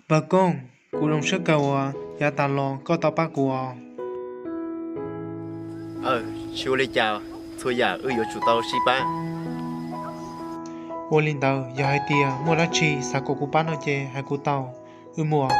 Npawg Koob, kuv zoo siab kawg uas yav tas los koj tau pab kuv os. Tsis ua li cas, txhua yam wb yuav tsum tau sib pab. Ua li ntawd yog hais tias muaj dab tsi xav kom kuv pab no ces hais kuv tau, wb mus.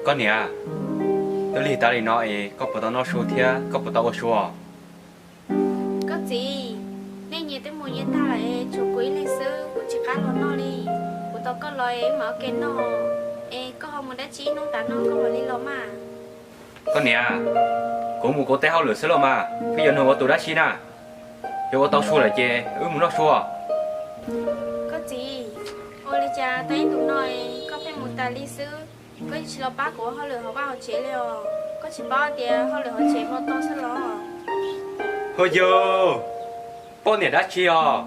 Koj niam, twb lig tas li no es koj puas tau noj su thiab koj puas tau ua su? Koj txiv, nej nyias twb mus nyias tag lawm es tshuav kuv ib leeg xwb, kuv tsis qab los noj li. Kuv tos koj los es wb mam ua ke noj, es koj ho mus dab tsi ib hnub tas no koj mam li los mas. Koj niam, kuv mus kuv tej hauj lwm xwb los mas, peb yuav nug ua tus dab tsi na. Yog ua tau su lawm ces wb mus noj su. Koj txiv, ua li cas tau ib ntus no koj pheej mus tas li xwb, koj yeej tsis los pab kuv ua hauj lwm hauv vaj hauv tsev li os? Koj tsis paub tias hauj lwm hauv tsev muaj tau xwb los? Ho yog poj niam dab tsi os?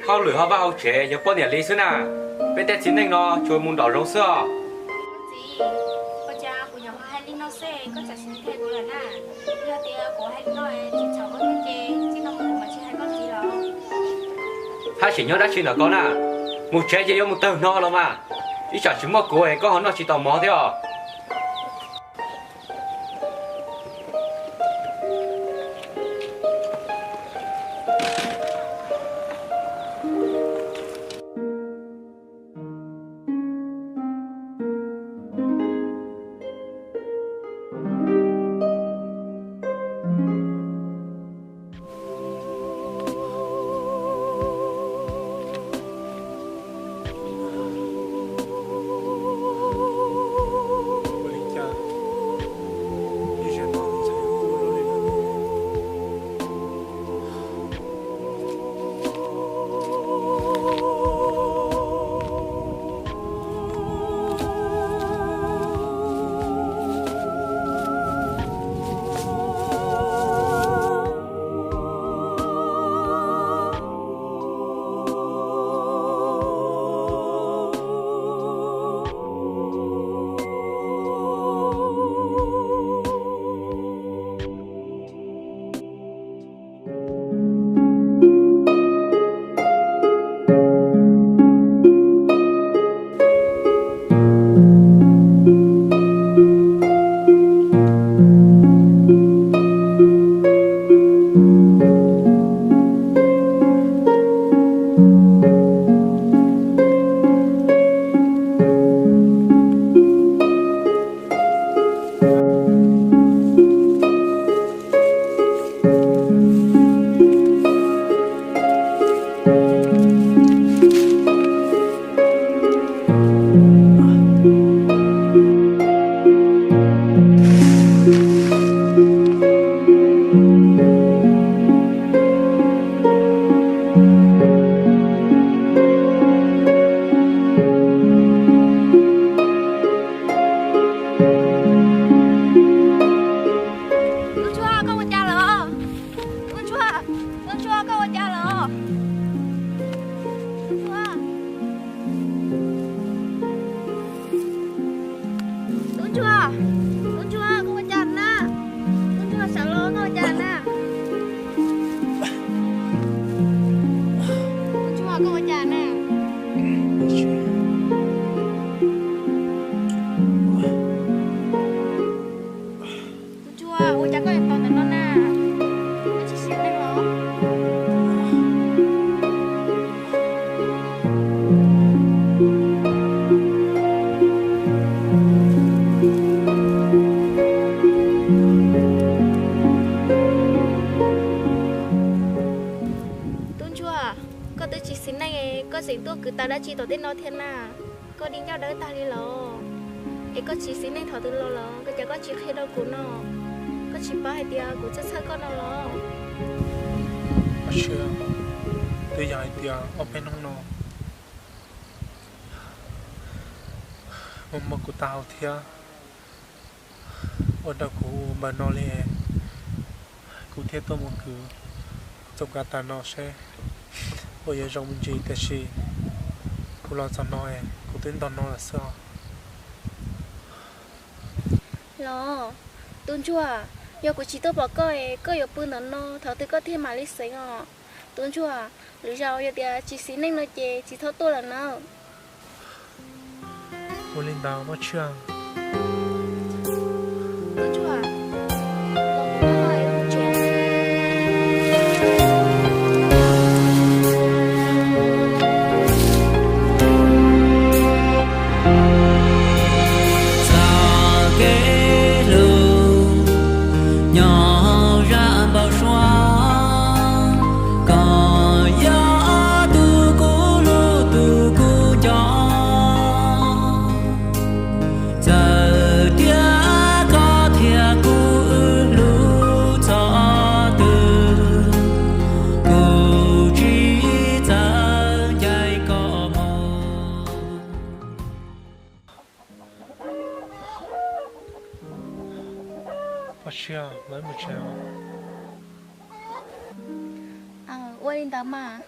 Hauj lwm hauv vaj hauv tsev yog poj niam li xwb na. Peb tej txiv neej no tsuas mus nraum zoov xwb os. Koj txiv, ua cas kuv nyuam qhuav hais li no xwb koj txawm sim nthe kuv lawm na? Yog tias kuv hais li no tsis txhaum koj thiab ces txij no mus kuv mam tsis hais koj ntxiv lawm. Haj tseem nyob dab tsi ntawm koj na? Mus tsev ces yuav mus tawg hno los mas, ib tsam tsis muaj kuv es koj ho noj tsis tau mov thiab os. Tub Ntsuag, koj ua cas lawm? Tub Ntsuag, Tub Ntsuag, koj ua cas lawm? Tub Ntsuag, Tub Ntsuag, Tub Ntsuag, koj ua cas na? Tub Ntsuag, sawv los, koj ua cas na? Tub Ntsuag, koj ua cas na? Tub Ntsuag, ua cas koj yuav tau ntawm no na? Koj tsis siab neeg los? Twb tsis xis neej, koj tseem tuaj kwv tas dab tsi tom tej no thiab na? Koj di ncauj dawb tag li los? Es koj tsis xis neej thaum twg los lawm, koj cas koj tsis qhia rau kuv no? Koj tsis paub hais tias kuv txhawj txhawj koj no los? Twb yog hais tias ob peb hnub no muaj mob kuv taub hau thiab ua rau kuv ua npaws no li, kuv thiaj tuaj mus kwv txoos kav tas no seb puas yuav zoo me ntsis, tiam sis kuv los txog no kuv twb ntog no lawm xwb os. Los, tub ntsuag, yog kuv tsis tuaj pom koj es koj yuav pw ntawm no thaum twg koj thiaj mam li xeev os? Tub ntsuag, lwm zaus yog tias tsis xis neej no ces tsis txhob tuaj lawm nawb. Ua li ntawd Paj Tshiab. Txoj kev hlub nyob zaj npau suav, koj yog tus kuv hlub tus kuv nco. Txawm tias koj thiab kuv wb hlub txog twg, kuv tsis txawj ncaim koj mus. Paj Tshiab, lawv mus tsev os. Ua li ntawd mas.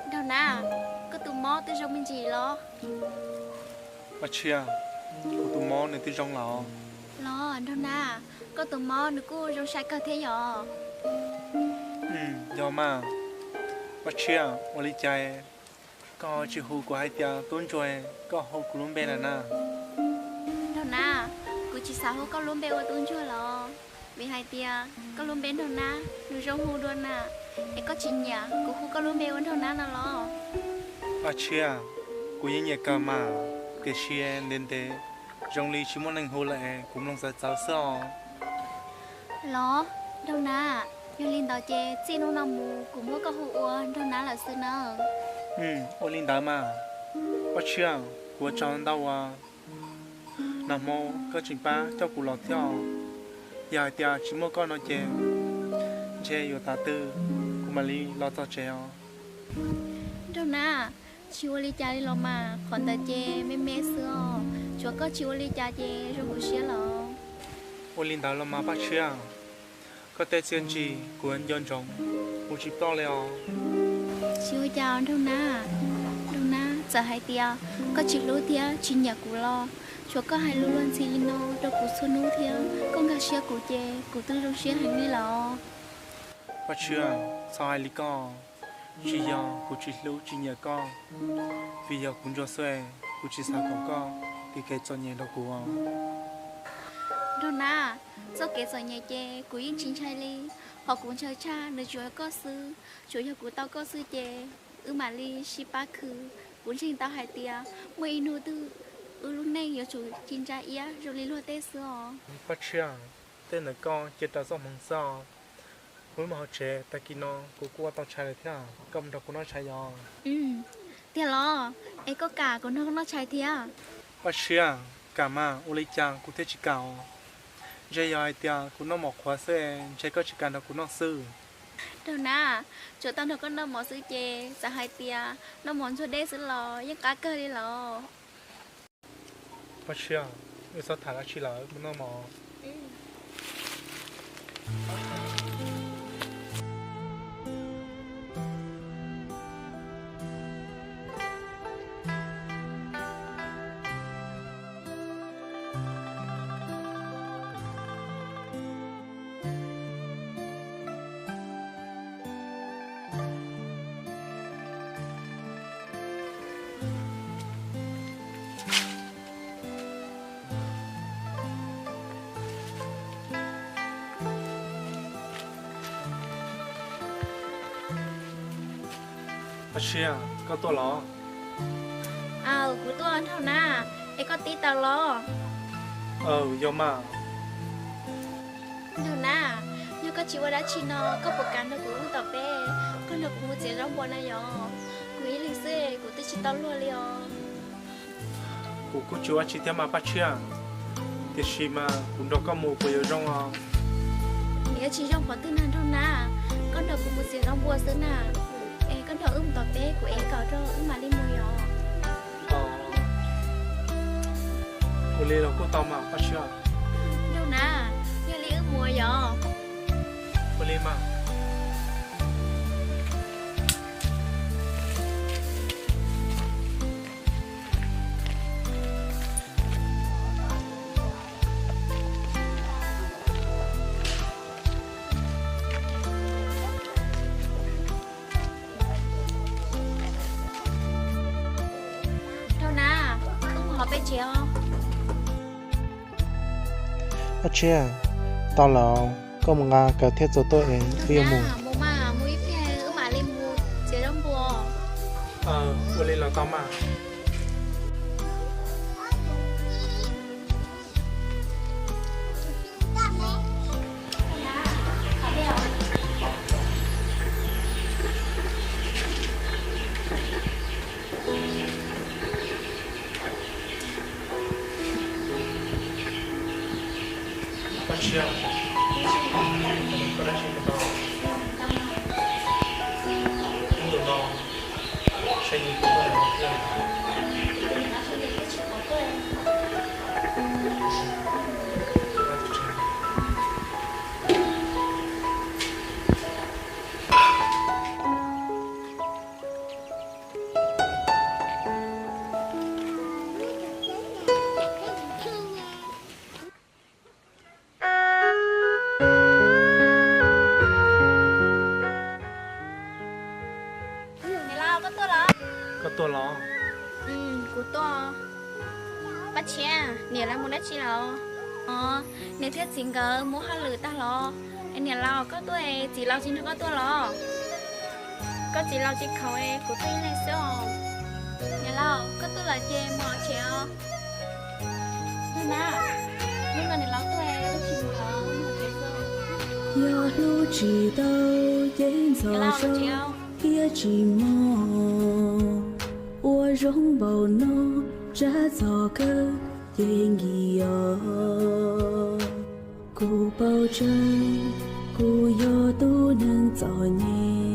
Nraug Nab, koj tus mob twb zoo me ntsis los? Paj Tshiab, kuv tus mob nws twb zoo lawm. Los Nraug Nab, koj tus mob nws kuj zoo sai kawg thiab yom? Yog mas. Paj Tshiab, ua li cas koj tsis hu kuv hais tias tub ntsuag, koj hu kuv lub npe lawm na? Nraug Nab, kuv tsis xav hu koj lub npe ua tub ntsuag los, vim hais tias koj lub npe Nraug Nab nws zoo hu dua na, es koj tsis nyiam kuv hu koj lub npe ua Nraug Nab no los? Paj Tshiab, kuv yeej nyiam kawg mas, tiam sis ntev ntev zoo li tsis muaj neeg hu lawm es kuv mloog txawv txawv xwb os. Los, Nraug Nab, yog li ntawd ces txij hnub no mus kuv muab koj hu ua Nraug Nab lawm xwb nawb. Ua li ntawd mas. Paj Tshiab, kuv ua tsaug ntau uas nag hmo koj tseem pab coj kuv los thiab. Yog hais tias tsis muaj koj no ces ntshe yuav tav twg kuv mam li los txog tsev os. Nraug Nab, tsis ua li cas li los mas, qhov ntawd ces me me xwb os, tsuav koj tsis ua li cas ces zoo kuv siab lawm. Ua li ntawd los mas Paj Tshiab, koj tej txiaj ntsig kuv nco ntsoov, kuv tsis ploj li os. Tsis ua cas Nraug Nab. Nraug Nab, txawm hais tias koj tsis hlub thiab tsis nyiam kuv los, tsuav koj hais lus luag ntxhi li no rau kuv txhua hnub thiab koj nkag siab kuv ces kuv twb zoo siab heev li lawm. Paj Tshiab, txhob hais li koj, tsis yog kuv tsis hlub tsis nyiam koj, vim yog kuv ntsuag xwb es kuv tsis xav kom koj tiv kev txom nyem rau kuv. Nraug Nab, txoj kev txom nyem ces kuv yeej tsis ntshai li, qhov kuv ntshai tshaj nws tsuas yog koj xwb, tsuas yog kuv tau koj xwb ces wb mam li sib pab khwv. Kuv ntseeg tau hais tias muaj ib hnub twg wb lub neej yuav tsum ci ntsa iab zoo li luag tej xwb os. Paj Tshiab, tej ntawd koj cia rau txoj hmoov xwb os. Kuv mus hauv tsev, tag kis no kuv kuj ua tau tshais lawm thiab, koj mus nrog kuv noj tshais yom? Tiag los? Es koj kam kuv nrog koj noj tshais thiab? Paj Tshiab, kam mas, ua li cas kuv thiaj tsis kam os? Ntshe yog hais tias kuv noj mov qhuav xwb es ntshe koj tsis kam nrog kuv noj xwb. Nraug Nab, tsuas tau nrog koj noj mov xwb ces txawm hais tias noj mov ntxuag dej xwb los yeej qab kawg li los. Paj Tshiab, wb txhob tham dab tsi lawm, mus noj mov. Sia, koj tuaj los? Aw, kuv tuaj, Nraug Nab, es koj tib tau los? Aw, yog mas. Nraug Nab, yog koj tsis ua dab tsi no, koj puas kam nrog kuv wb tom teb, koj nrog kuv mus txiav zaub npua na yom? Kuv ib leeg xwb kuv twb tsis tau luag li os. Kuv kuj tsis ua dab tsi thiab mas Paj Tshiab, tiam sis mas kuv nrog koj mus puas yuav zoo os? Nws yuav tsis zoo qhov twg na Nraug Nab, koj nrog kuv mus txiav zaub npua xwb na, es koj nrog wb mus tom teb, kuv ev kom rau wb mam li mus yom. Ua li los kuj tau mas Paj Tshiab. Nraug Nab, yog li wb mus yom. Ua li mas. Nraug Nab, wb mus hauv peb tsev os. Paj Tshiab, tau lawm, koj mus nqa kaw thiab txuas tuaj es wb yuav mus. Mus mas, mus ib pliag wb mam li mus txiav zaub npua. Ua li los tau mas. Paj Tshiab, koj dab tsi tau? Hnub no saib nws tuaj los thiab. Niam laus, koj tuaj los? Koj tuaj los? Kuv tuaj. Paj Tshiab, niam lawv mus dab tsi lawm? Os, niam thiab txiv nkawd mus hauj lwm tag los. Es niam laus, koj tuaj es txiv laus tsis nrog koj tuaj los? Koj txiv laus tsis khoom es kuv tuaj ib leeg xwb os. Niam laus, koj tuaj lawm ces mus hauv tsev os. Hnub no, hnub no niam laus tuaj es wb tsis mus hauv tsev xwb. Yog hlub tsis tau ces ntxhov zog thiab tsis mos, ua zoo npaum no tsab txog kawg ces nkim os. Kuv paub tseeb kuv yog tus neeg txom nyem,